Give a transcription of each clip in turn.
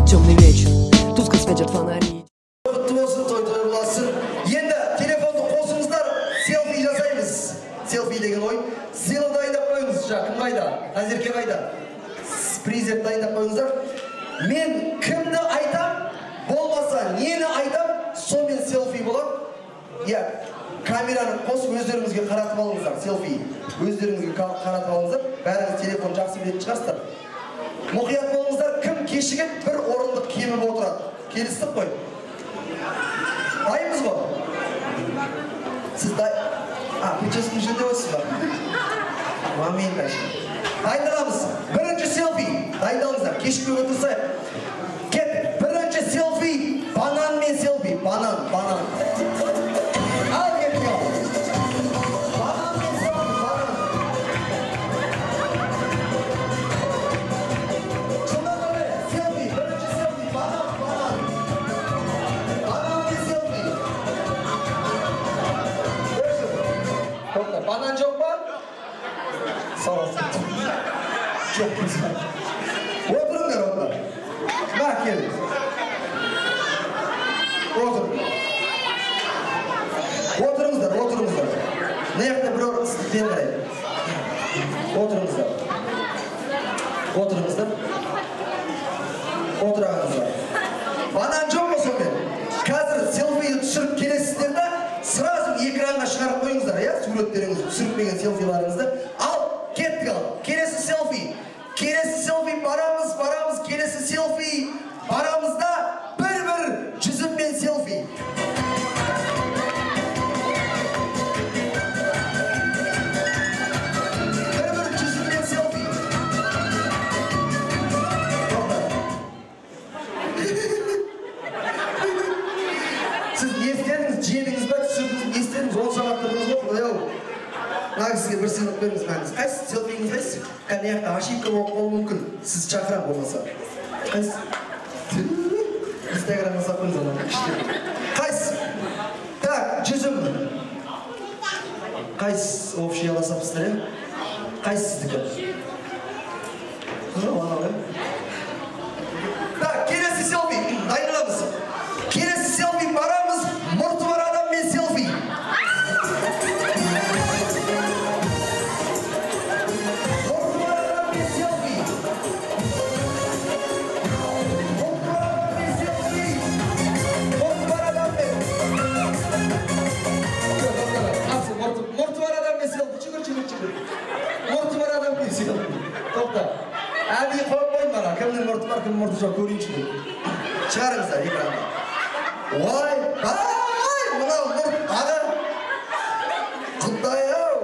Темный вечер, тускло светят фонари. Құтты болсын, той той болсын. Енді телефонды қосыңыздар, селфи жасаймыз. Селфи деген ойын. Сыйлық дайындап қойыңыз. Жаңа кім қайда? Назерке қайда? Призер дайындап қойыңыздар. Мен кімді айтам, болмаса нені айтам, сонымен селфи болады. Иә, камераны қосып өздеріңізге қаратып алыңыздар, селфи. Өздеріңізге қаратып алыңыздар. Бәріңіз телефон жақсы білетін шығарсыздар. Мұқият болыңыздар, кім кешігеді, бір орындық кеміп отырады. Келістік қой. Дайынбыз ғой? Сіз дай... А, прическаны жөндеп отырсыз ба? Момент әші. Дайындаламыз. Бірінші селфи. Дайындалыңыздар, кешікпей отырсайық. Кеттік. Бірінші селфи, бананмен селфи. Банан, банан. Ал кеттік ал. Бананмен селфи, банан. Жылдам қарай, селфи, бірінші селфи, банан, банан. Бананмен селфи. Өшір. Тоқта, банан жоқ па? Сау. Жоқ. Отырыңдар онда. Мә, кел. Отыр. Отырыңыздар, отырыңыздар. Мына жақта бір орын бері қарай. Отырыңыздар. Отырыңыздар. Отырыңыздар. Банан жоқ па сонымен? Қазір селфиді түсіріп келесіздер да, сразу экранға шығарып қойыңыздар, иә? Суреттеріңізді, түсіріп келген селфиларыңызды. Ал, кеттік ал. Келесі селфи. Келесі селфи барамыз, барамыз, келесі селфи барамыз да бір-бір жүзіммен селфи. Бір-бір жүзіммен селфи. Тоқта. Сіз не істедіңіз? Жедіңіз ба, түсірдіңіз, не істедіңіз? 10 сағат тұрдыңыз ғой, құдай ау. Мына кісіге бір сыйлық беріңіз, мәңіз. Қайсы селфиіңіз қайсы? Кәне жақта ошибка болып қалуы мүмкін. Сіз шақырам болмаса. Қайсы? Инстаграмға салып қойыңыз ана күшті. Қайсы? Так, жүзім. Қайсы общий ала салыпсыздар, иә? Қайсы сіздікі? Жоқ, анау, иә? Так, келесі селфи. Дайындаламыз. Келесі селфи барамыз. Мұрты бар адаммен селфи. Мұрты бар адаммен селфи. Мұрты бар адаммен селфи. Мұрты бар адаммен. Жоқ, тоқта, қарсы, мұрты бар адаммен селфи. Жүгір, жүгір, жүгір. Мұрты бар адаммен селфи. Тоқта. Әдейі қойып қойдым ана. Кімнің мұрты бар, кімнің мұрты жоқ, көрейінші деп. Шығарыңыздар экранға. Ой, бай, мынау мұрт, аға. Құдай ау.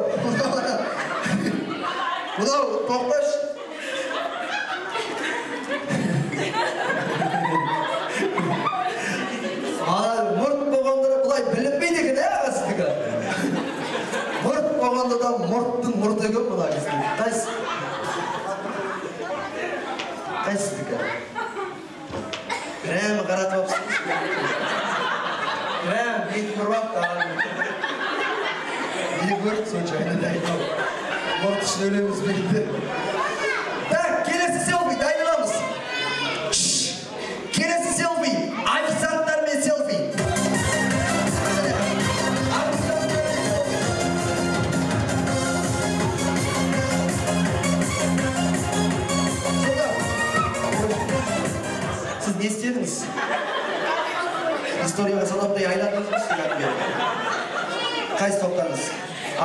Мынау тоқташы. Ана мұрт болғанда да былай білінбейді екен, ә, аға сіздікі. Мұрт болғанда да мұрттың мұрты екен мына кісінің. Қайсы? Қайсы сіздікі? Прямо қаратып алыпсыз. Прямо бетін бұрып алыпты ағаның. Не көрді сонша айналайын. Мұрт үшін өлеміз бе. Так, келесі селфи, дайындаламыз. Келесі селфи, официанттармен селфи. Официанттармен селфи. Сонда, сіз не істедіңіз? Историяға саламдай айландыңыз ба сіз? Қайсы топтаңыз?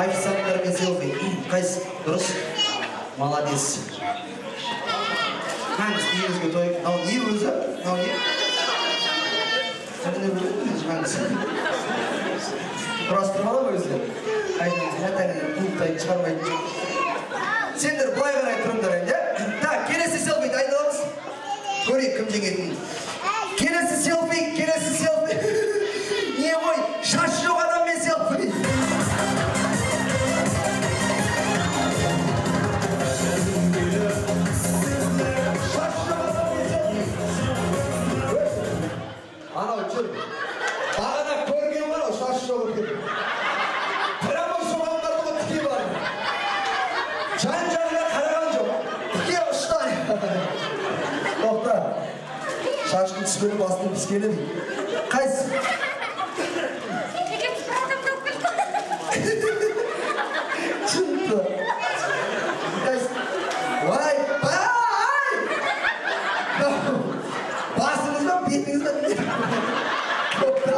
Официанттармен селфи. Қайсы? Дұрыс? Молодец. Мәңіз үйіңізге той. Мынау не өзі? Мынау не? Тіліне біледі мәңіз. Құрастырып ала ма өздері? Қайдан клубтайды шығармайтын жоқ. Сендер былай қарай тұрыңдар енді. Так, келесі селфи дайындаламыз. Көрейік кім жеңетінін. Келесі селфи, келесі селфи. Не ғой, шашы жоқ адаммен селфи. Шашы жоқ адаммен селфи. Анау жүр. Бағана көрген ғой анау шашы жоқ екен. Прямо соған барды ғой тіке барып. Жан жағына қараған жоқ. Тіке ұшты. Тоқта. Шаштың түскені, бастың піскені дейді. Қайсы? Шынты. Қайсы? Уай, бай! Басыңыз ба, бетіңіз ба? Тоқта.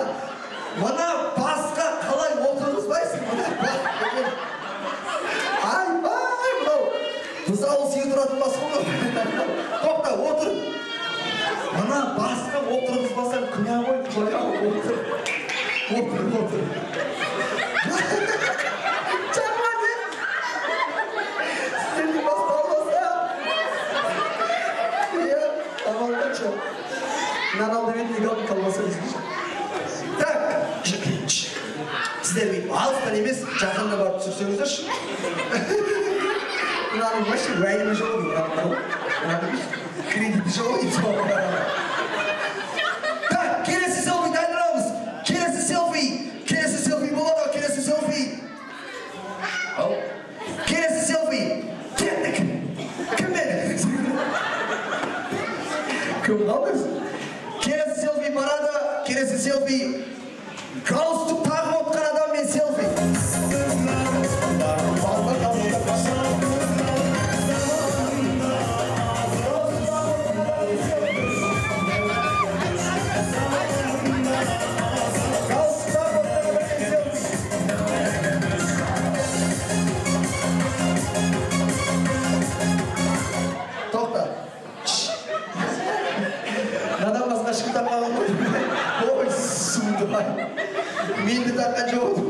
Мына басқа қалай отырғызбайсың? Мына бас деген. Айбай, мынау бұзауы сиыр тұратын бас қой. Тоқта, отыр. Мына басқа отырғызбасаң күнә ғой, құдай ау, отыр. Отыр, отыр. Жаман, е? Сіздердің басты алмаса. Иә, амалдықшы. Мынаны ал деп едім, неге алдың колбаса десеңші. Так, сіздер бүйтіп алыстан емес, жақында барып түсірсеңіздерші. Мынаның вообще уәйімі жоқ ғой, мынаның кредиті жоқ ғой. Так, келесі селфи дайындаламыз. Келесі селфи, келесі селфи болады, келесі селфи. Ал, келесі селфи. Кеттік. Кіммен? Кім қалды? Келесі селфи барады, келесі селфи. Галстук тағып отқан адаммен селфи. Галстук тағып отқан адаммен селфи. Тоқта. Мынадан басқа ешкім тақпаған ғой. Ой, сұмдық-ай. Мен де таққан жоқ едім.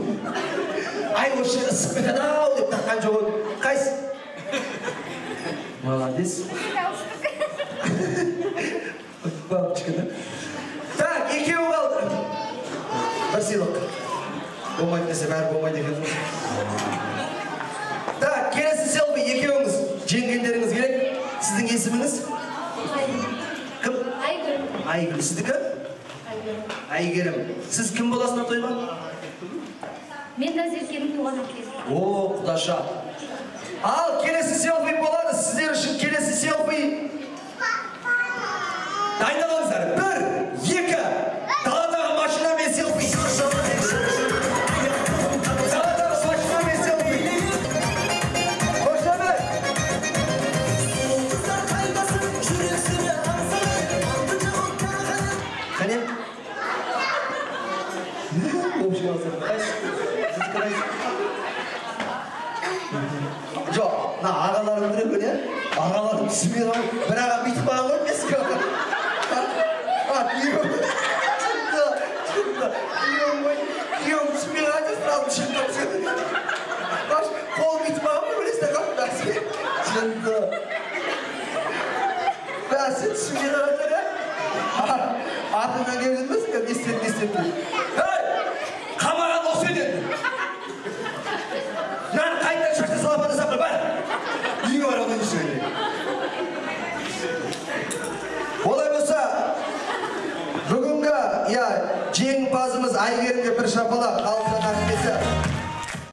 Ай, осы жері ысып кетеді ау деп таққан жоқ едім. Қайсы? Молодец. Бабочка, да? Так, екеуі қалды. Бір сыйлық. Болмайды десе, бәрі болмайды екен ғой. Так, келесі селфи екеуіңіз жеңгендеріңіз керек. Сіздің есіміңіз? Кім? Айгүл. Айгүл. Сіздікі? Айгүл. Әйгерім. Сіз кім боласыз мына тойға? Мен Назеркенің туған әкесі. О, құдаша. Ал, келесі селфи болады. Сіздер үшін келесі селфи. Дайындалыңыздар. 1, 2. Даладағы машинамен селфи. Даладағы машинамен селфи. Қошемет. Қане? Общий алсам. Қайсы? Сіздікі қайсы? Жоқ, мына ағаларым тұр екен, иә? Ағаларым түсінбей қалған. Бір аға бүйтіп қалған ғой, ескі аға. А, күйеуім. Шынды, шынды. Күйеуім ғой. Күйеуім түсінбей қалған жоқ, сразу шығып қалып. Баш, қолым бүйтіп қалған ғой, білесіздер ғой, бәсе. Шынды. Бәсе, түсінбей қалған жоқ, иә? Артымнан келіп жүрмесін, не істеді, не істеді. Ей, қамаған осы еді. Мынаны қайтадан шашты салапанда сап қой, бар. Үйге бар, одан еще. Олай болса, бүгінгі, иә, жеңімпазымыз Әйгерімге бір шапалақ.